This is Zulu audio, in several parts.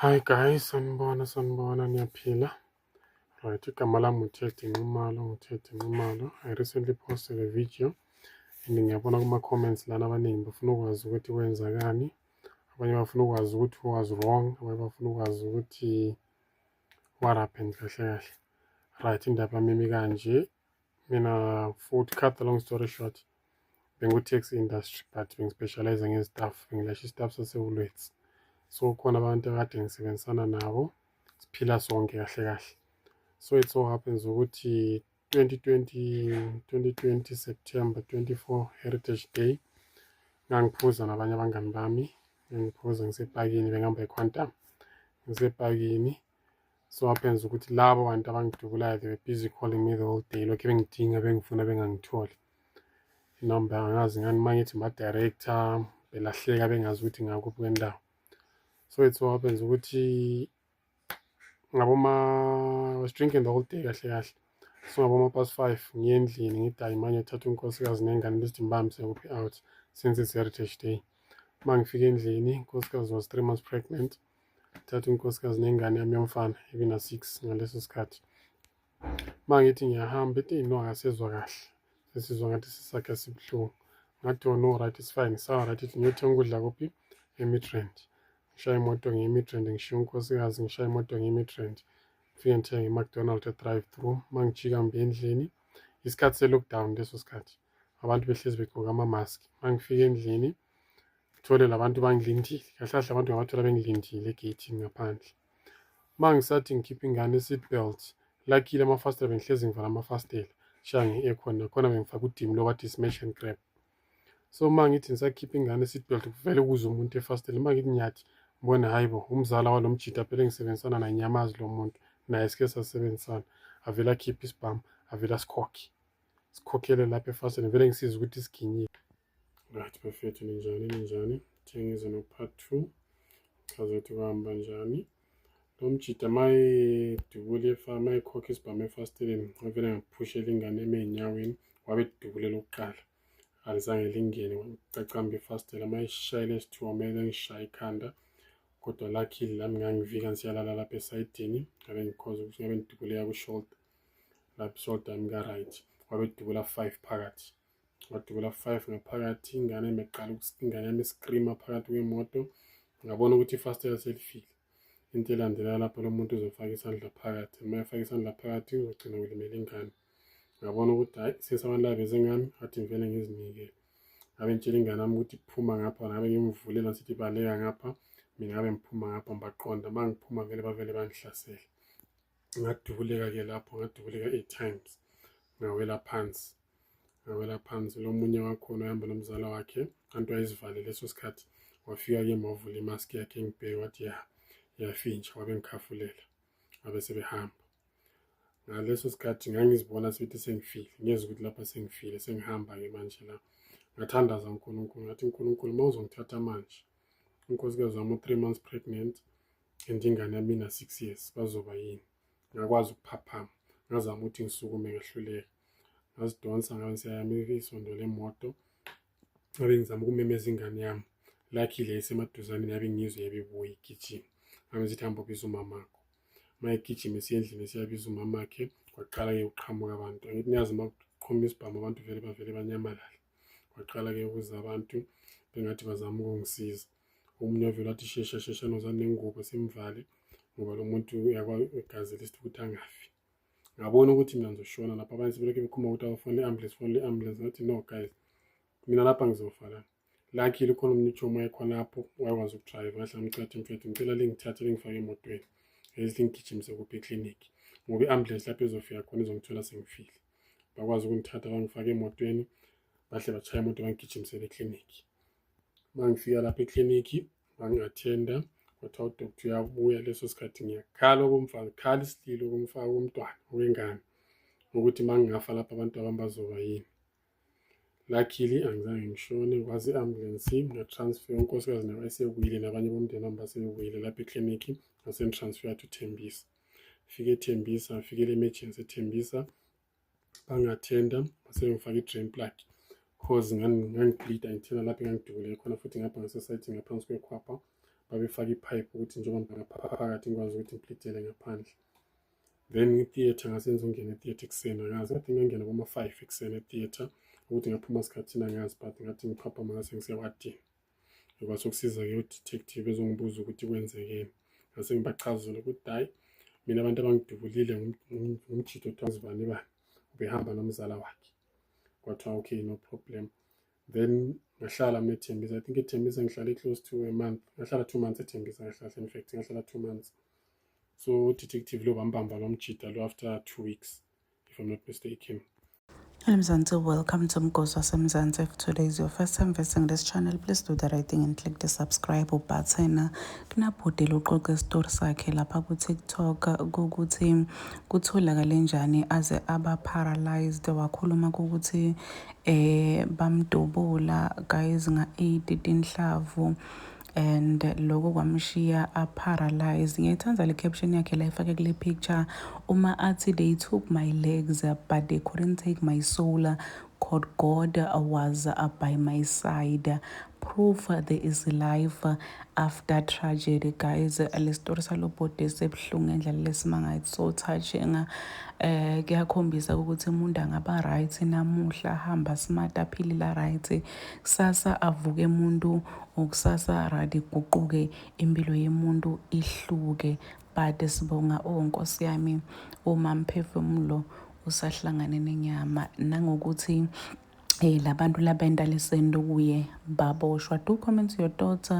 Hi guys, sanibona sanibona, niyaphila? Right, igama lami uTed Nxumalo, nguTed Nxumalo. I recently posted a video and ngiyabona kuma-comments lana abaningi bafuna ukwazi ukuthi kwenzakani. Abanye bafuna ukwazi ukuthi who was wrong, abanye bafuna ukwazi ukuthi what happened kahle kahle. Right, indaba yami imi kanje. Mina, futhi cut the long story short, bengu-taxi industry but bengi-specialize nge-staff, bengilasha i-staff sase-Woolworths. So khona abantu akade ngisebenzisana nabo, siphila sonke kahle kahle. So it so happens ukuthi 2020, 2020 September 24, Heritage Day, ngangiphuza nabanye abangani bami, ngangiphuza ngisepakini, bengihamba eQuantum, ngisepakini. So happens ukuthi labo bantu abangidubulayo, they were busy calling me the whole day, lokhu bengidinga, bengifuna, bengangitholi. Inamba angazi ngani, uma ngithi ma-director belahleka, bengazi ukuthi ngakuphi kwendawo. So it so happens ukuthi ngaboma, I was drinking the whole day kahle kahle. So ngaboma past 5 ngiye endlini, ngithi hayi manje thatha unkosikazi nengane lesithi ngibambise kuphi out since it's Heritage Day. Uma ngifika endlini, unkosikazi was 3 months pregnant. Thatha unkosikazi nengane yami yomfana ebina 6 ngaleso sikhathi. Uma ngithi ngiyahamba, ethi no, akasezwa kahle, sesizwa ngathi sisakhe sibuhlungu. Ngathi, "Oh no, right, it's fine." Sawa, right, ithi ngiyothenga ukudla kuphi? EMidrand. Ngishaya imoto ngiye eMidrand, ngishiya unkosikazi, ngishaya imoto ngiye eMidrand, ngifike ngithenge i-McDonald e-drive through. Uma ngijika ngibuya endlini, isikhathi se-lockdown leso sikhathi, abantu behlezi begqoke ama-mask. Uma ngifika endlini, ngithole labantu bangilindile kahle kahle, abantu ngabathola bengilindile egeyithini ngaphandle. Uma ngisathi ngikhipha ingane i-seat belt, luckily amafasitela bengihlezi ngivala amafasitela, shaya nge-aircon nakhona, bengifake udimu lo bathi smash and grab. So uma ngithi ngisakhipha ingane i-seat belt, kuvele kuze umuntu efasiteleni. Uma ngithi ngiyathi ngibona, hayi bo, umzala walo mjida phela engisebenzisana naye, ngiyamazi lo muntu, naye sike sasebenzisana. Avele akhiphe isibhamu, avele asikhokhe, sikhokhele lapha efasiteleni, vele ngisize ukuthi siginyile. Right bafethu, ninjani ninjani? Ngize no-part two, chaza ukuthi kuhamba njani. Lo mjida mayedubula, mayekhokha isibhamu efasiteleni, ngavele ngaphushela ingane eme ey'nyaweni, wabe edubulela okokuqala, alizange lingene, kwacacamba ifasitela. Mayeshayela esithiwa kumele ngishaye ikhanda, kodwa luckily lami ngangivika ngisiyalala lapha esayidini, ngabe ngikhoza ukuthi ngabe ngidubuleka ku-shoulder lapha, i-shoulder yami ka-right. Wabe edubula five phakathi, wadubula five ngaphakathi. Ingane yami yaqala, ingane yami iscreama phakathi kwemoto. Ngabona ukuthi ifasitela selifile. Into elandela lapho, lo muntu uzofaka isandla phakathi, uma efaka isandla phakathi uzogcina kulimele ingane. Ngabona ukuthi hhayi, since abantu laba beze ngami, ngathi ngivele ngizinikele. Ngabe ngitshela ingane yami ukuthi phuma ngapha, ngabe ngimvulela sithi baleka ngapha, mina ngabe ngiphuma ngapha, ngibaqonda. Uma ngiphuma vele bavele bangihlasele. Ngadubuleka-ke lapho, ngadubuleka eight times, ngawela phansi, ngawela phansi. Lo munye wakhona uhamba nomzala wakhe, kanti wayezivale leso sikhathi, wafika kimi, wavula imaski yakhe, engibheke, wathi ya, yafintsha, wabe ngikhafulela, wabe sebehamba. Ngaleso sikhathi ngangizibona sithi sengifile, ngiyezwa ukuthi lapha sengifile, sengihamba-ke manje la. Ngathandaza uNkulunkulu, ngathi, "Nkulunkulu, uma uzongithatha manje, unkosikazi wami u-3 months pregnant and ingane yami ina-6 years, bazoba yini?" Ngakwazi ukuphaphama, ngazama ukuthi ngisukume, ngahluleka. Ngazidonsa, ngabe siyayami isondo lemoto, ngabe ngizama ukumemeza ingane yami. Luckily yayisemaduzane, yabe ngizwe, yabe ibuya igijima. Ngabe ngithi, "Hamba ubiza umamakho." Uma igijima isiya endlini, isiyabiza umamakhe, kwaqala-ke ukuqhamuka abantu. Angithi niyazi, uma kuqhuma isibhamu abantu vele bavele banyamalale. Kwaqala-ke ukuza abantu bengathi bazama ukungisiza. Omunye wavele wathi, "Shesha shesha, nozani nengubo simvale, ngoba lo muntu igazi lisithi ukuthi angafi." Ngabona ukuthi mina ngizoshona lapha. Abanye sebelokhu bekhuluma ukuthi abafone i-ambulance, fonele i-ambulance. Ngathi, "No guys, mina lapha ngizofa la." Luckily khona omunye uchomi wayekhonapho, wayekwazi ukudrayiva. Ngahle ngamcela ukuthi, "Mfethu, ngicela lingithathe lingifake emotweni, lingigijimise kuphi eklinikhi, ngoba i-ambulance lapho ezofika khona izongithola sengifile." Bakwazi ukungithatha, bangifake emotweni, bahle bachaya imoto, bangigijimisele eklinikhi. Uma ngifika lapha eklinikhi, bangi-attenda, kwathiwa udoctor uyabuya. Leso sikhathi ngiyakhala okomfana, khala isililo komfaka komntwana okwengane, ukuthi uma ngingafa lapha abantu abami bazoba yini. Luckily angizange ngishone, kwazi i-ambulance ngatransfer. Unkosikazi naye wayesebuyile, nabanye bomndeni wami basebebuyile lapha eklinikhi, ngase ngitransfer to Tembisa. Fike eThembisa, ngfikele emergency eThembisa, bangi-attenda, base ngifaka i-drain plug cause ngangibleeda ngithena lapho engangidubuleke khona, futhi ngapha ngasesayidini ngaphansi kwekhwapha. Babefaka ipipe ukuthi njengoba ngaphakathi ngikwazi ukuthi ngibleedele ngaphandle. Then i-theatre, ngasenza ungena e-theatre ekuseni, angazi, ngathi ngangena boma-5 ekuseni e-theatre. Ukuthi ngaphuma sikhathini angazi, but ngathi ngiphaphama ngase ngisewadini. Kwase kusiza-ke u-detective ezongibuza ukuthi kwenzekeni. Ngase ngibachazela ukuthi hhayi, mina abantu abangidubulile ngumjito othiwa zibani bani, ubehamba nomzala wakhe. Kwathiwa okay, no problem. Then ngahlala mina eThembisa. I think eThembisa ngihlale close to a month, ngahlala 2 months eThembisa kahle. In fact, ngahlala 2 months. So detective lo bambamba lo mjida lo after 2 weeks, if I'm not mistaken. Hello Mzansi, welcome to Mgosi waseMzansi. If today is your first time visiting this channel, please do the right thing and click the subscribe button. Kunabhuti loxoxa isitori sakhe lapha ku-TikTok ukuthi kutholakale njani aze aba paralyzed. Wakhuluma ukuthi bamdubula, guys, nga-8 tinhlavu and lokho kwamshiya a-paralyzed. Ngiyayithanda le caption yakhe la ifake kule picture uma athi, "They took my legs, but they couldn't take my soul. God was by my side. Proof there is life after tragedy." Guys, le story salo bhuti sebuhlungu ngendlela lesimanga. It's so touching. Kuyakhombisa ukuthi umuntu angaba right namuhla, hamba smart, aphilile right, kusasa avuke umuntu, ukusasa radi guquke impilo yemuntu ihluke. But sibonga, oh Nkosi yami, uma mphefumulo usahlangane nenyama, nangokuthi labantu labenta lesento kuye baboshwa. Do comment your thoughts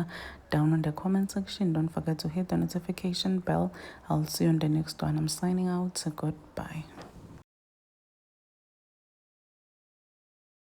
down on the comment section. Don't forget to hit the notification bell. I'll see you on the next one. I'm signing out. Goodbye.